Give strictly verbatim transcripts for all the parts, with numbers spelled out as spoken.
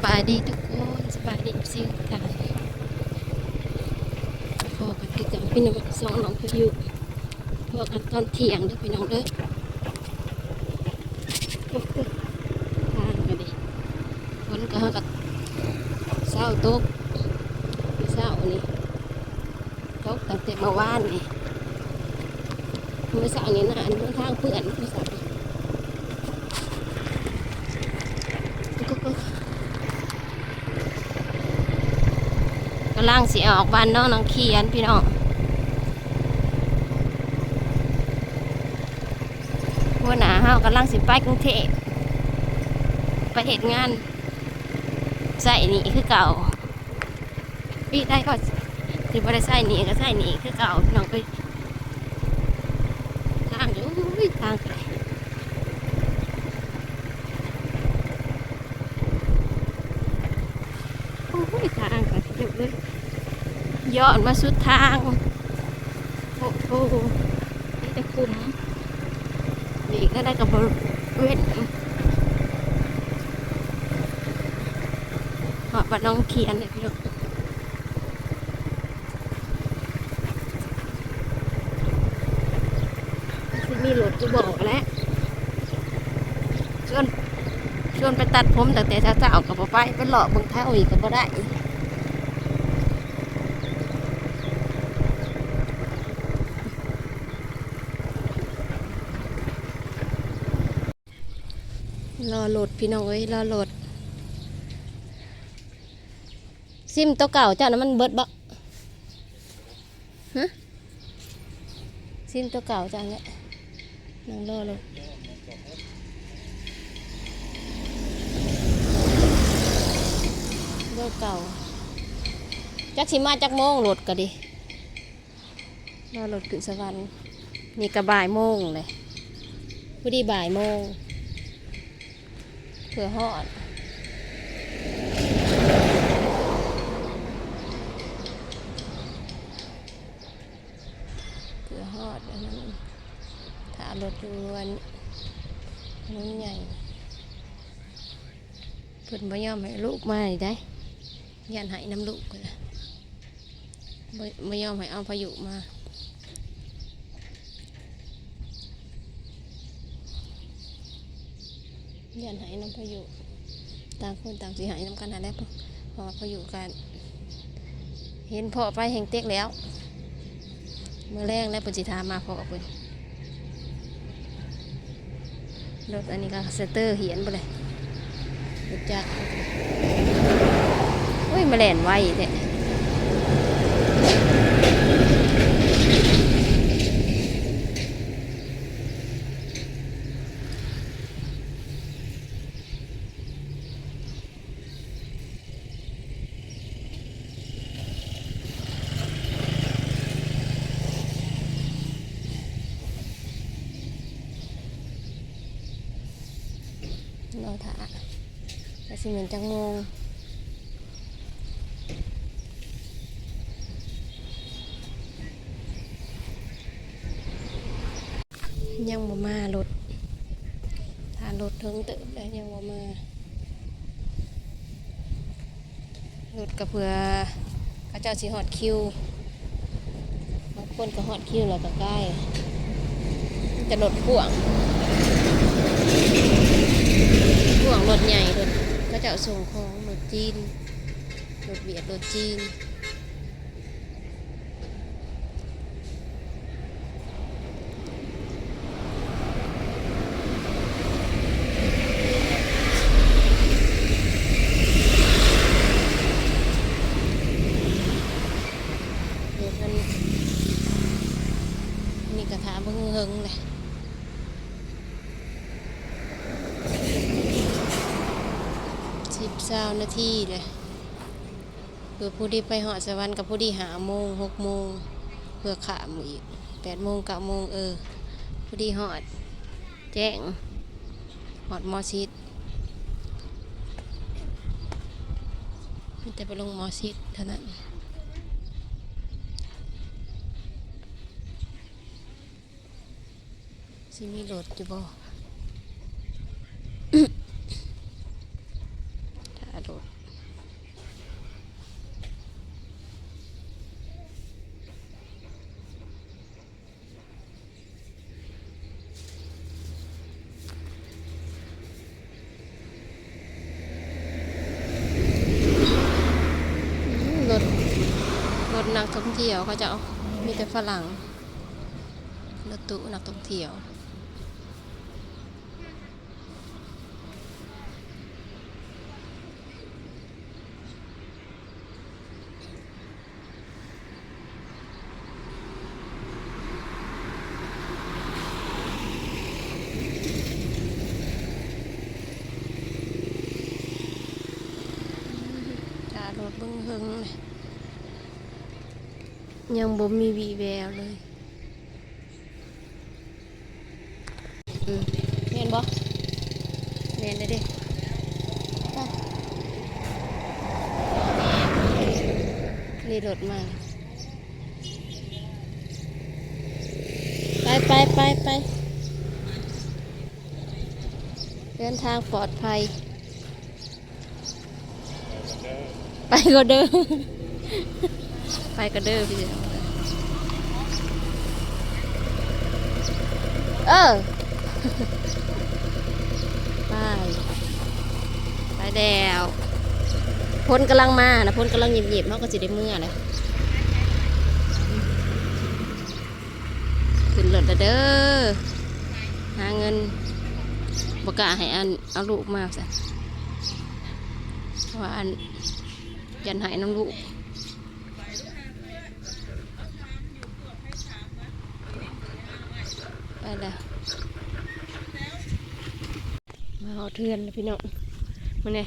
บายดีทุกคน สบายดี เอฟซี ทุกท่าน พอกันคือเก่าพี่น้อง สองน้องพายุ พอกันตอนเที่ยงเด้อพี่น้องเด้อ ทางก็ดี ฝนก็เฮาก็เซาตก เซานี่ ตกตั้งแต่เมื่อวานนี่ มื้อเช้านี่นะ อันเดินทางเปื้อนมื้อเช้านี่ กำลังสิออกบ้านน้องน้องเขียนพี่น้อง หัวหน้าเฮากำลังสิไปกรุงเทพฯ ไปเฮ็ดงาน ใช้หนี้คือเก่า ปีใดก็สิบ่ได้ใช้หนี้ก็ใช้หนี้คือเก่าพี่น้องเอ้ย ทาง โอ้ย ทางไกล โอ้ย ทางไกลพี่น้องเอ้ย ย้อนมาสุดทาง โอ้โห มีแต่ขุม อีกแล้วได้กับบริเวณ ฮอดบ้านน้องเขียนเลยพี่น้อง สิมีรถอยู่บ่แหละ ชวน ชวนไปตัดผมตั้งแต่เช้าๆก็บ่ไป ไปเลาะเบิ่งแถวอีกก็บ่ได้ รอรถพี่น้องเอ้ย รอรถ ซิมตัวเก่าเจ้านะมันเบิดบ่ ฮะ ซิมตัวเก่าเจ้าเนี่ย นั่งรอรถ รถเก่า จักสิมาจักโมงรถก็ดี รอรถขึ้นสวรรค์ นี่ก็บ่ายโมงเลย พอดีบ่ายโมง เพื่อฮอด เพื่อฮอดอันนั้น ถ้ารถอยู่อันถนนใหญ่ เพิ่นบ่ยอมให้ลูกมาได้ ย้านไห้นำลูกก็ได้ บ่ บ่ยอมให้เอาพายุมา ย้านไห้นำพายุ ต่างคนต่างสิไห้นำกันหั้นแหละ เพราะว่าพายุก็เห็นพ้อไปแฮงเต็กแล้ว มื้อแลงแล้วเพิ่นสิถามมาพ้อเพิ่น รถอันนี้ก็สเตอร์เหียนบ่เลย รถจักร โอ้ย มาแล่นไวแท้ รอถ่า ก็สิแม่นจักโมง ยังบ่มารถ ถ่ารถเถิงเติบแล้วยังบ่มา รถก็เพื่อเขาเจ้าสิฮอดคิว บางคนก็ฮอดคิวแล้วก็ใกล้ มีแต่รถพ่วง พ่วงรถใหญ่ รถเขาเจ้าส่งของ รถจีน รถเวียด รถจีน เดี๋ยวมัน นี่ก็ถ่าเบิ่งเฮิงเลย สิบ ซาวนาทีเลย เพื่อผู้ที่ไปฮอดสวรรค์ก็ผู้ที่ห้าโมง หกโมง เพื่อข้ามอีก แปดโมง เก้าโมง เออ ผู้ที่ฮอด แจ้ง ฮอดหมอชิด มีแต่ไปลงหมอชิดเท่านั้น สิมีรถอยู่บ่ ถ่า โดด รถ รถนักท่องเที่ยวเขาเจ้า มีแต่ฝรั่ง รถตู้นักท่องเที่ยว ถ้ารถเบิ่งเฮิงเลย ยังบ่มีวีแววเลย อืม แม่นบ่ แม่นเด้อเด้ ไป นี่รถมา ไป ไป ไป ไป เดินทางปลอดภัย ไปก็เด้อ ไปก็เด้อพี่ เออ ไป ไปแล้ว ฝนกำลังมานะ ฝนกำลังหยิบๆ เฮาก็สิได้เมือเลย ขึ้นรถแล้วเด้อ หาเงิน บ่กล้าให้อัน เอาลูกมาซะ เพราะว่าอัน ยันหายนำลูก ไปแล้ว มาฮอดเฮือนแล้วพี่น้อง มื้อนี้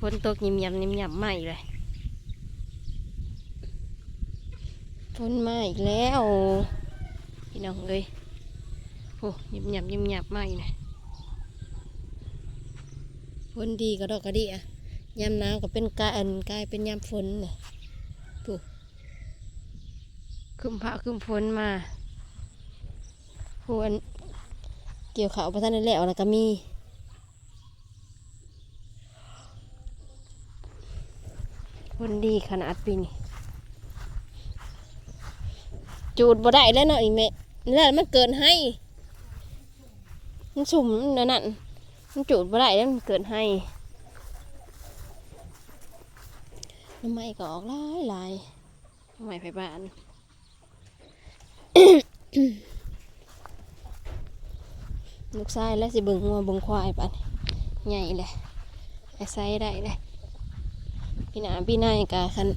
ฝนตกยิมยำยิมยำมาอีกเลย ฝนมาอีกแล้ว พี่น้องเอ้ย โอ้ ยิมยำยิมยำมาอีกเลย ฝนดีกะดอกกะเดี้ย ยามหนาวก็เป็นกะ อัน กลายเป็นยามฝนน่ะ โอ้ ครึ้มฟ้าครึ้มฝนมา ผู้อันเกี่ยวข้าวบ่ทันได้แล้วนะก็มี ฝนดีขนาดปีนี้ จูดบ่ได้แล้วเนาะอีแม่ นั่นมันเกิดไฮ มันซุ่มนั่นนั่น มันจูดบ่ได้แล้วมันเกิดไฮ หน่อไม้ก็ออกหลายหลาย หน่อไม้ไผบ้าน ลูกชายแล้วสิเบิ่งงัวเบิ่งควายปานนี้ ใหญ่เลย อาศัยได้เลย ปีหน้าปีหน้าก็คัน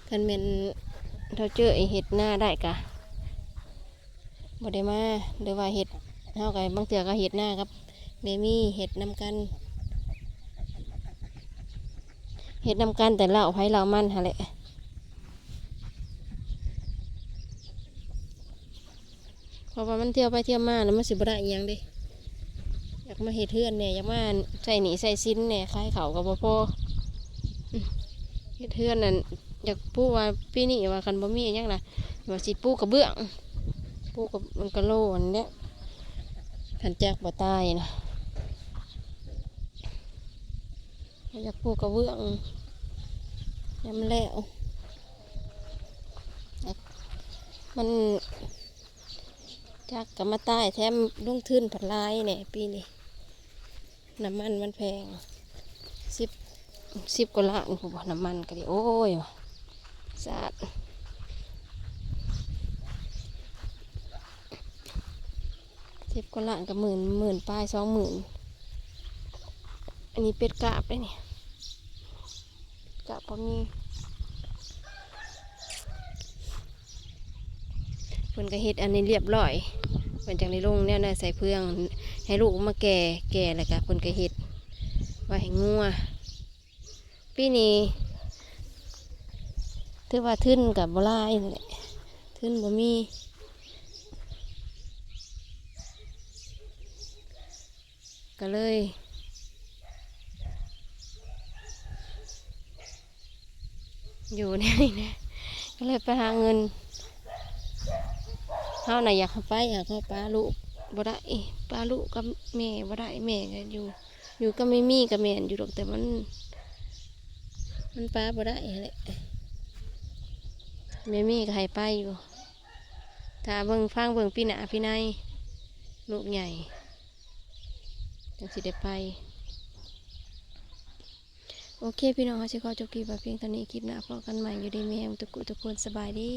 คันแม่นเฒ่าเจ้อเฮ็ดนาได้ก็ บ่ได้มา หรือว่าเฮ็ด เฮาก็บางเทื่อก็เฮ็ดนากับแม่มี เฮ็ดนำกัน เฮ็ดนำกันแต่เล้าไผเล้ามันหั้นแหละ เพราะว่ามันเที่ยวไปเที่ยวมาแล้วมันสิบ่ได้อิหยังเด้ อยากมาเฮ็ดเฮือนแหน่ อยากมาใช้หนี้ใช้สินแหน่ ขายข้าวก็บ่พอ อืม เฮ็ดเฮือนนั่น อยากปลูกว่าปีนี้ว่าคันบ่มีอิหยังล่ะ ว่าสิปลูกกระเบื้อง ปลูกกระ มันกะโหล่นั่นแหละ คันจักบ่ตายนะ อยากปลูกกระเบื้อง ยามแล้ว มัน จักก็มาตาย แถมลงทุนผัดหลายแหน่ปีนี้ น้ำมันมันแพง สิบ สิบกว่าล้านพุ้นบ่ น้ำมันก็ดี โอ้ย สาด สิบกว่าล้านก็หมื่น หมื่นปลาย สองหมื่น อันนี้เป็ดกาบเด้นี่ กาบก็มี เพิ่นก็เฮ็ดอันนี้เรียบร้อย เพิ่นจั่งได้ลงแนวนั้นใส่เฟือง ให้ลูกมาแก่ แก่แล้วก็เพิ่นก็เฮ็ดไว้ให้งัว ปีนี้ถือว่าทุนก็บ่หลายนั่นแหละ ทุนบ่มี ก็เลย อยู่แนวนี้แหละ ก็เลยไปหาเงิน เฮาน่ะอยากให้ไป อยากให้ปะลูกบ่ได้ ปะลูกกับแม่บ่ได้ แม่ก็อยู่ อยู่กับแม่มีก็แม่นอยู่ดอก แต่มัน มันปะบ่ได้หั้นแหละ แม่มีก็ให้ไปอยู่ ถ้าเบิ่งฟังเบิ่งปีหน้าปีใน ลูกใหญ่ จั่งสิได้ไป โอเคพี่น้อง เฮาสิขอจบคลิปไว้เพียงเท่านี้ คลิปหน้าพ้อกันใหม่ อยู่ดีมีแฮงทุกผู้ทุกคน สบายดี